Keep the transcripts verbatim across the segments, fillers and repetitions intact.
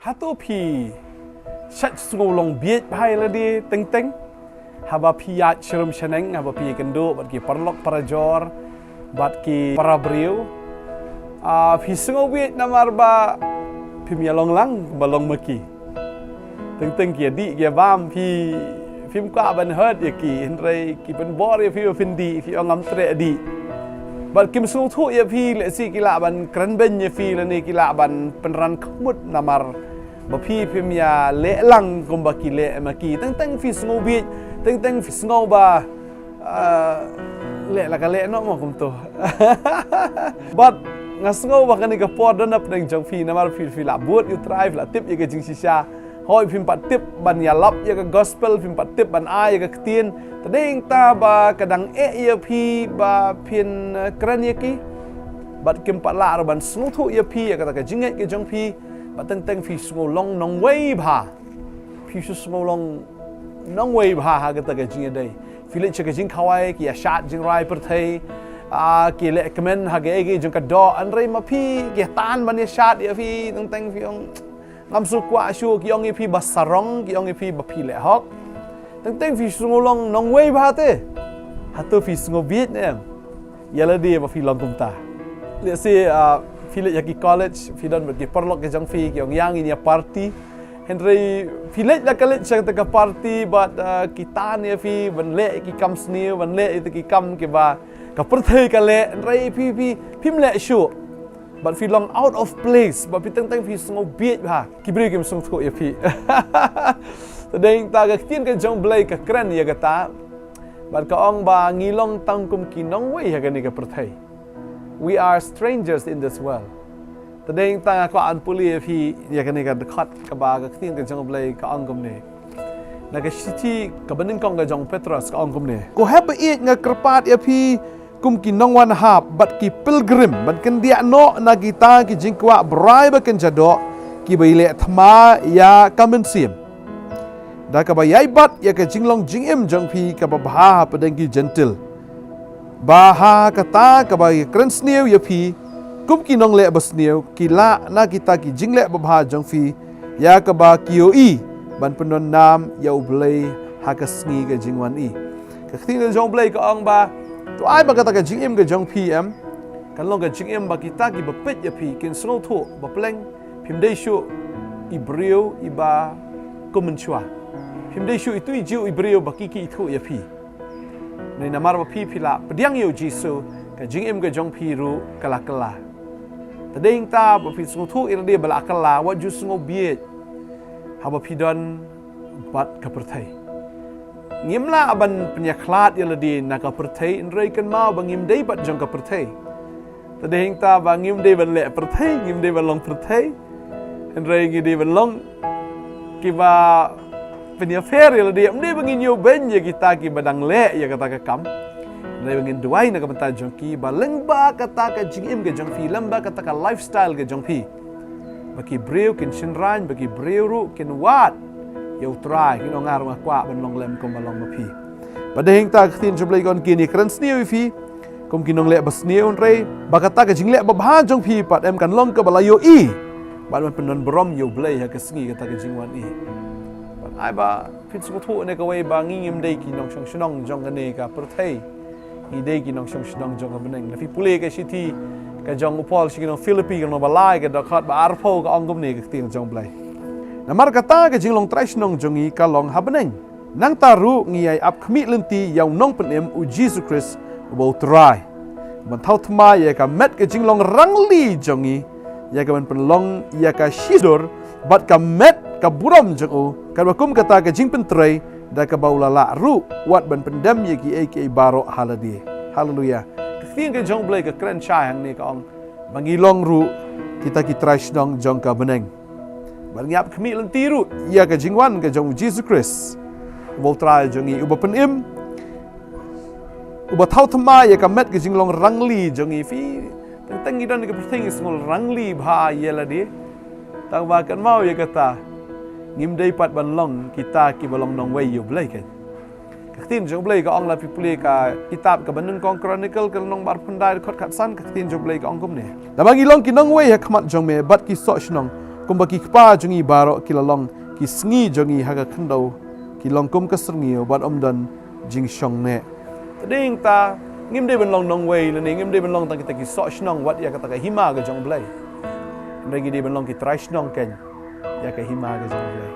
Hato phi shait sngew long bieit bha ïa lade teng teng? Haba phi ïaid sharum shaneng, haba phi ïakynduh bad ki paralok parajor bad ki parabriew, ah, phi sngew bieit namar ba phim ïalong lang ba long ma ki. Teng teng ki ïadih ki ïabam, phi phim kwah ban hurt ïa ki, hynrei ki pynbor ïa phi ba phin dih, phi ong ngam treh dih. Bad kim sngewthuh ïa phi, lehse ki lah ban kren beiñ ïa phi lane ki lah ban pynran khmut namar ba phi phim ïaleh lang kumba ki leh ma ki. Teng teng phi sngew bieit, teng teng phi sngew ba, ah, leh la ka leh noh mo kumto. Bad nga sngew ba kane ka por don na pdeng jong phi namar phi, phi la bud ïa U Trai, phi la tip ïa ka jingshisha. Hooid phim pat tip ban ïalap ïa ka gospel, phim pat tip ban ai ïa ka ktien. Te dei hangta ba ka dang eh ïa phi ba phin, eh, kren ïa ki. Bad kim pat lah ruh ban sngewthuh ïa phi ïa kata ka jingngeit ka jong phi. Bad teng teng phi sngew long nongwei bha. Phi sngew long nongwei bha ha kata ka jingïadei. Phi leit sha ka jingkhawai, ki ïashad jingrwai pyrthei. Ah, ki leh kmen ha kaei kaei jong ka doh, hynrei ma phi ki tan ban ïashad ïa phi, teng teng phi ong ngam sngewkwah shuh, ki ong ïa phi ba sarong, ki ong ïa phi ba phi leh hok. Teng teng phi sngew long nongwei bha te. Hato phi sngew bieit ne em ïa lade ba phi long kumta? Lehse, ah, phi leit ha ki college, phi don bad ki paralok ki jong phi, ki ong ïa ngin ïa party. Hynrei phi leit la ka leit sha kata ka party bad, ah, ki tan ïa phi ban leh ki kam sniew, ban leh ïa ki kam kiba ka pyrthei ka leh, hynrei phi, phi phim leh shuh. Bad phi long out of place, bad phi teng teng phi sngew bieit bha. Ki briew kim sngewthuh ïa phi. Te dei hangta ka ktien ka jong U Blei ka kren ïa kata. Bad ka ong ba ngi long tang kum ki nongwei ha kane ka pyrthei. We are strangers in this world. Te dei hangta nga kwah ban pule ïa phi ïa kane ka dkhot kaba ka ktien ka jong U Blei ka ong kumne. Na ka shithi kaba nyngkong ka jong u Petros ka ong kumne. Ko hep ba ïeit, nga kyrpad ïa phi kum ki nongwan hap bad ki pilgrim ban kyndiah noh na kita ki jingkwah brai ba kynja doh kiba ïaleh thma ïa ka mynsiem. Da kaba ïai bat ïa ka jinglong jingim jong phi kaba bha hapdeng ki Jentil. Ba ha kata kaba ïakren sniew ïa phi kum ki nongleh basniew, ki lah na kita ki jingleh babha jong phi ïa kaba ki ïohi, ban pyndon nam ïa U Blei ha ka sngi ka jingwan i. Ka ktien ka jong U Blei ka ong ba, to ai ba kata ka jingim ka jong phi em, kan long ka jingim ba kita kiba peit ïa phi kin sngewthuh ba pleng phim dei shuh i briew iba kum mynshuwa. Phim dei shuh itu i jiw i briew ba ki ki ithuh ïa phi. Namar ba phi phi la pdiang ïa U Jisu, ka jingim ka jong phi ruh ka la kylla. Te dei hangta ba phi sngewthuh ïa lade ba la kylla, wat ju sngew bieit haba phi don bad ka pyrthei. Ngim lah ban pynïakhlad ïa lade na ka pyrthei, hynrei kynmaw ba ngim dei bad jong ka pyrthei. Te dei hangta ba ngim dei ban leh pyrthei, ngim dei ban long pyrthei. Hynrei ngi dei ban long kiba pynïapher ïa lade, ym dei ba ngin ïoh beiñ ïa kita kiba dang leh ïa kata ka kam. Hynrei ba ngin duwai na ka bynta jong ki ba lyngba kata ka jingim ka jong phi, lyngba kata ka lifestyle ka jong phi, ba ki briew kin shynrang, ba ki briew ruh kin wad ïa U Trai, kin ong nga ruh nga kwah ban long lem kumba long ma phi. Ba dei hangta ka ktien jong U Blei ka ong, kin ïakren sniew ïa phi kum ki nongleh basniew, hynrei ba kata ka jingleh babha jong phi pat em kan long kaba la ïohi bad ban pyndon burom ïa U Blei ha ka sngi kata ka jingwan i. Bad ai ba phin sngewthuh ne kawei ba ngi ngim dei ki nongshong shnong jong kane ka pyrthei. Ngi dei ki nongshong shnong jong ka bneng. Lada phi pule ka shithi ka jong u Paul sha ki nong Philippi, ka lynnong ba lai, ka dkhot ba arphew, ka ong kumne ka ktien jong U Blei. Namar kata ka jinglong trai shnong jong ngi ka long ha bneng. Nangta ruh ngi ïai ap khmih lynti ïa U Nongpynim, U Jisu Khrist uba U Trai, ban thaw thymmai ïa ka met ka jinglong rangli jong ngi, ïa ka ban pynlong ïa ka shidur bad ka met ka burom jong U, katba kum kata ka jingpyntrei, da kaba U la lah ruh wat ban pyndem ïa kiei kiei baroh ha lade. Haleluia. Ka ktien ka jong U Blei ka kren shai hangne, ka ong ba ngi long ruh kita ki trai shnong jong ka bneng. Bad ngi ap khmih lynti ruh ïa ka jingwan ka jong U Jisu Khrist, uba U Trai jong ngi, uba pynim, uba thaw thymmai ïa ka met ka jinglong rangli jong ngi. Phi, teng teng ngi don ha ka pyrthei ngi sngew rangli bha ïa lade. Tangba kynmaw ïa kata, ngim dei pat ban long kita kiba long nongwei ïa U Blei, kan? Ka ktien jong U Blei ka ong, lada phi pule ka kitab kaba nyngkong Chronicle, ka lynnong ba arphew khyndai, dkhot khatsan, ka ktien jong U Blei ka ong kumne: Naba ngi long ki nongwei ha khmat jong me bad ki soh shnong, Kumba ki kpa jong ngi baroh ki la long, ki sngi jong ngi ha ka khyndew ki long kum ka syrngiew bad ym don jingshong neh. Te dei ta ngim dei ban long nongwei lane ngim dei ban long tang kita ki soh shnong wat ïa kata ka hima ka jong U Blei. Hynrei ngi dei ban long ki trai shnong kein ïa ka hima ka jong U Blei.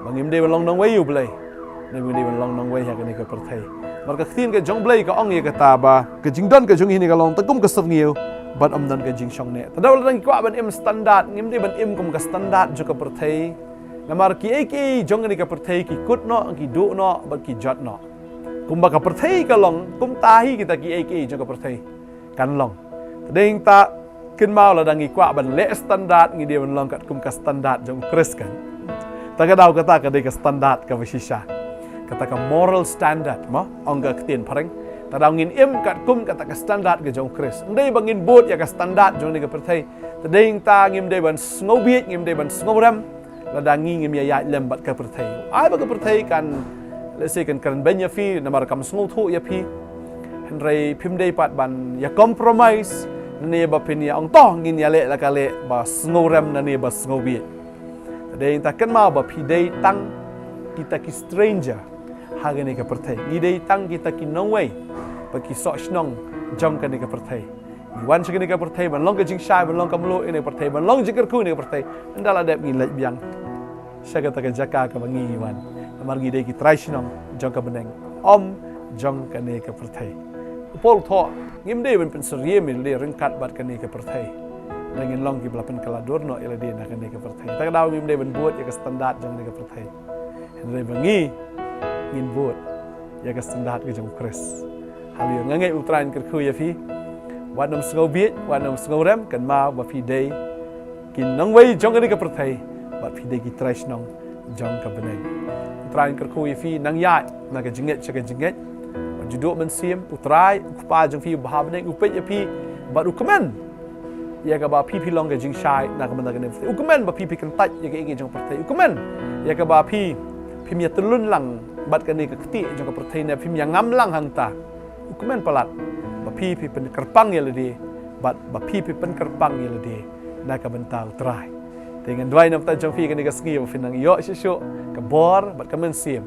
Ba ngim dei ban long nongwei U Blei, ne ngim dei ban long nongwei ha kane ka pyrthei. Namar ka ktien ka jong U Blei ka ong ïa kata ba ka jingdon ka jong ngi ne ka long tang kum ka syrngiew bad ym don ka jingshong neh. Te da lada ngi kwah ban im standard, ngim dei ban im kum ka standard jong ka pyrthei. Namar kiei kiei jong kane ka pyrthei ki kut noh, ki duh noh bad ki jot noh. Kumba ka pyrthei ka long, kumta hi kita kiei kiei jong ka pyrthei kan long. Te dei ta kynmaw lada ngi kwah ban leh standard, ngi dei ban long katkum ka standard jong U Khrist kein. Ta ka daw kata ka dei ka standard kaba shisha, kata ka moral standard mo, ong ka ktien phareng. Ta daw ngin im katkum kata ka standard ka jong U Khrist. Ym dei ba ngin bud ïa ka standard jong kane ka pyrthei. Te dei ta ngim dei ban sngewbieit, ngim dei ban sngewrem lada ngi ngim ïaid lem bad ka pyrthei. Ai ba ka pyrthei kan, let's say, kan kren beiñ ïa phi namar kam sngewthuh ïa phi. Hynrei phim dei pat ban ïa compromise, ne ba phin ïa ong to ngin ïaleh la ka leh ba sngewrem ne ba sngewbieit. Te dei ta kynmaw ba phi dei tang kita ki stranger ha kane ka pyrthei. Ngi dei tang kita ki nongwei bad ki soh shnong jong kane ka pyrthei. Ngi wan sha kane ka pyrthei ban long ka jingshai, ban long ka mluh ïa kane ka pyrthei, ban long jingkyrkhu ïa kane ka pyrthei. Ynda la dep ngin leit biang sha kata ka jaka kaba ngi wan. Namar ngi dei ki trai shnong jong ka bneng, ym jong kane ka pyrthei. U Paul u thoh, ngim dei ban pynsyriem ïa lade ryngkat bad kane ka pyrthei. Hynrei ngin long kiba la pynkylla dur noh ïa lade na kane ka pyrthei. Ta ka daw ngim dei ban bud ïa ka standard jong kane ka pyrthei. Hynrei ba ngi ngin bud ïa ka standard ka jong U Khrist. Haleluia. Nga ngeit U Trai un kyrkhu ïa phi. Wat nym sngewbieit, wat nym sngewrem, kynmaw ba phi dei ki nongwei jong kane ka pyrthei bad phi dei ki trai shnong jong ka bneng. U Trai un kyrkhu ïa phi, nang ïaid na ka jingngeit sha ka jingngeit. Wat ju duh mynsiem, U Trai, U Kpa jong phi uba ha bneng u peit ïa phi bad u kmen ïa kaba phi phi long ka jingshai na ka bynta kane ka pyrthei. U kmen ba phi phi kyntait ïa kiei kiei jong ka pyrthei. U kmen ïa kaba phi phim ïa tyllun lang bad kane ka ktieh jong ka pyrthei ne phim ïa ngam lang hangta. U kmen palat ba phi phi pynkyrpang ïa lade bad ba phi phi pynkyrpang ïa lade na ka bynta U Trai. Te ngan duwai na ka bynta jong phi kane ka sngi ba phin nang ïoh shuh shuh ka bor bad ka mynsiem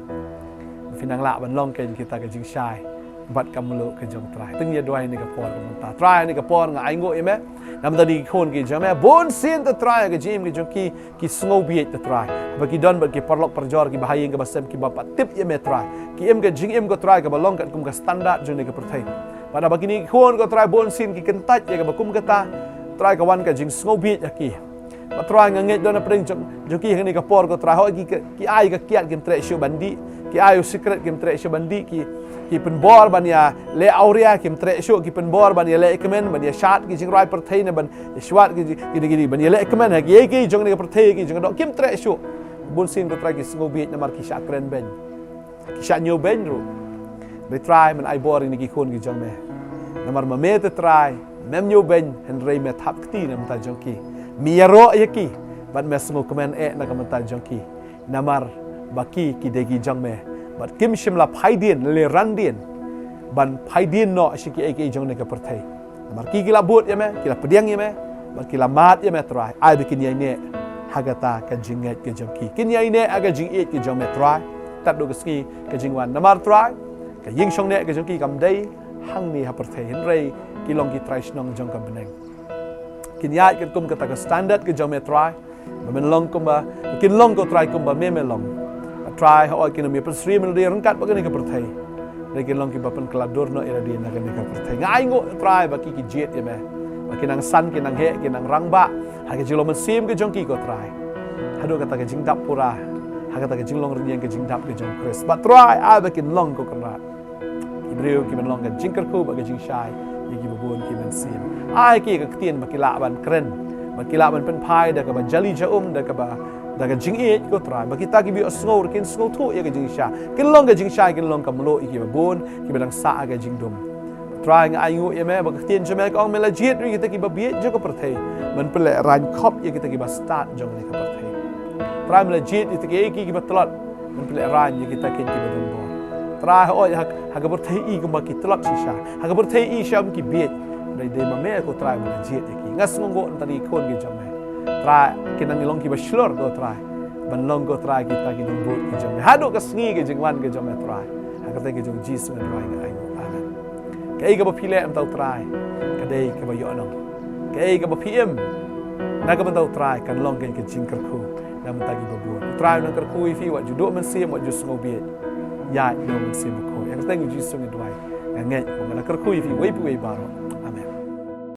ba phin nang lah ban long kein kita ka jingshai bad ka mluh ka jong U Trai. Te ngi ïa duwai ha kane ka por ka bynta. Trai, ha kane ka por nga ainguh ïa me na ka bynta kine ki khun ki jong me. Bun sien te Trai ha ka jingim ka jong ki ki sngewbieit te Trai. Ba ki don bad ki paralok parajor kiba ha ïing kaba sem kiba pat tip ïa me Trai. Ki im ka jingim ko Trai kaba long katkum ka standard jong kane ka pyrthei. Bad haba kine ki khun ko Trai bun sien ki kyntait ïa kaba kum kata, Trai ka wan ka jingsngewbieit ha ki. Bad Trai nga ngeit don hapdeng jong, jong ki ha kane ka por ko Trai, hooid ki, ki ai ka kiad kim treh shuh ban dih, ki ai u sikret kim treh shuh ban dih, ki, ki pynbor ban ïa leh awria kim treh shuh, ki pynbor ban ïa leh kmen, ban ïa shad ki jingrwai pyrthei ne ban ïa shwat ki ji-, kine kine, ban ïa leh kmen ha kiei kiei jong kane ka pyrthei, ki jong ka doh kim treh shuh. Bun sien ko Trai ki sngewbieit namar ki shah kren beiñ. Ki shah ñiew beiñ ruh. Hynrei Trai men ai bor ïa kine ki khun ki jong me. Namar ma me te Trai mem ñiew beiñ, hynrei me thap kti na ka bynta jong ki. Me ïaroh ïa ki bad me sngewkmen eh na ka bynta jong ki. Namar ba ki ki dei ki jong me bad kim shym la phai dien lane ran dien ban phai dien noh sha kiei kiei jong kane ka pyrthei. Namar ki ki la bud ïa me, ki la pdiang ïa me bad ki la mad ïa me Trai. Ai ba kin ïaineh ha kata ka jingngeit ka jong ki. Kin ïaineh ha ka jingïeit ka jong me Trai. Tad duh ka sngi ka jingwan. Namar Trai, ka ïing shongneh ka jong ki kam dei hangne ha pyrthei, hynrei ki long ki trai shnong jong ka bneng. Kin ïaid katkum kata ka standard ka jong me Trai. Ba men long kumba, kin long ko Trai kumba me me long. Ba Trai hooid kin ym ïa pynsyriem ïa lade ryngkat bad kane ka pyrthei. Hynrei kin long kiba pynkylla dur noh ïa lade na kane ka pyrthei. Nga ainguh Trai ba ki ki jied ïa me. Ba kin nang san, kin nang heh, kin nang rangbah ha ka jinglong mynsiem ka jong ki ko Trai. Haduh kata ka jingdap pura ha kata ka jinglong rynïeng ka jingdap ka jong U Khrist. Bad Trai ai ba kin long ko Kynrad ki briew kiban long ka jingkyrkhu bad ka jingshai ïa kiba bun ki mynsiem. Ai ki ka ktien ba ki lah ban kren, ba ki lah ban pynphai da kaba jali jaum, da kaba, da ka jingïeit ko Trai. Ba kita kiba ïohsngew ruh kin sngewthuh ïa ka jingshai, kin long ka jingshai, kin long ka mluh ïa kiba bun kiba dang sah ha ka jingdum. Trai nga ainguh ïa me ba ka ktien jong me ka ong me la jied ruh ïa kita kiba bieit jong ka pyrthei ban pynlehraiñ khop ïa kita kiba stad jong kane ka pyrthei. Trai me la jied ïa kita kiei kiei kiba tlot ban pynlehraiñ ïa kita kiei kiba don bor. Trai hooid ha, ha ka pyrthei i kumba ki tlot shisha, ha ka pyrthei i shym ki bieit. Hynrei dei ma me ko Trai me la jied ïa ki. Nga sngewnguh na ka bynta ki khun ki jong me. Trai, kin nang long kiba shlur, ko Trai, ban long, ko Trai, kita ki dongbud ki jong me haduh ka sngi ka jingwan ka jong me, Trai. Ha ka kyrteng ka jong Jisu nga duwai, nga ainguh. Amen. Kaei kaba phi leh na ka bynta u Trai ka dei kaba ïoh nong. Kaei kaba phi im na ka bynta u Trai kan long ka jingkyrkhu na ka bynta kiba bun. U Trai u nang kyrkhu ïa phi, wat ju duh mynsiem, wat ju sngewbieit. Ïaid da u Mynsiem Bakhuid. Ha ka kyrteng ka jong Jisu nga duwai, nga ngeit, nga nang kyrkhu ïa phi, wei pa wei baroh.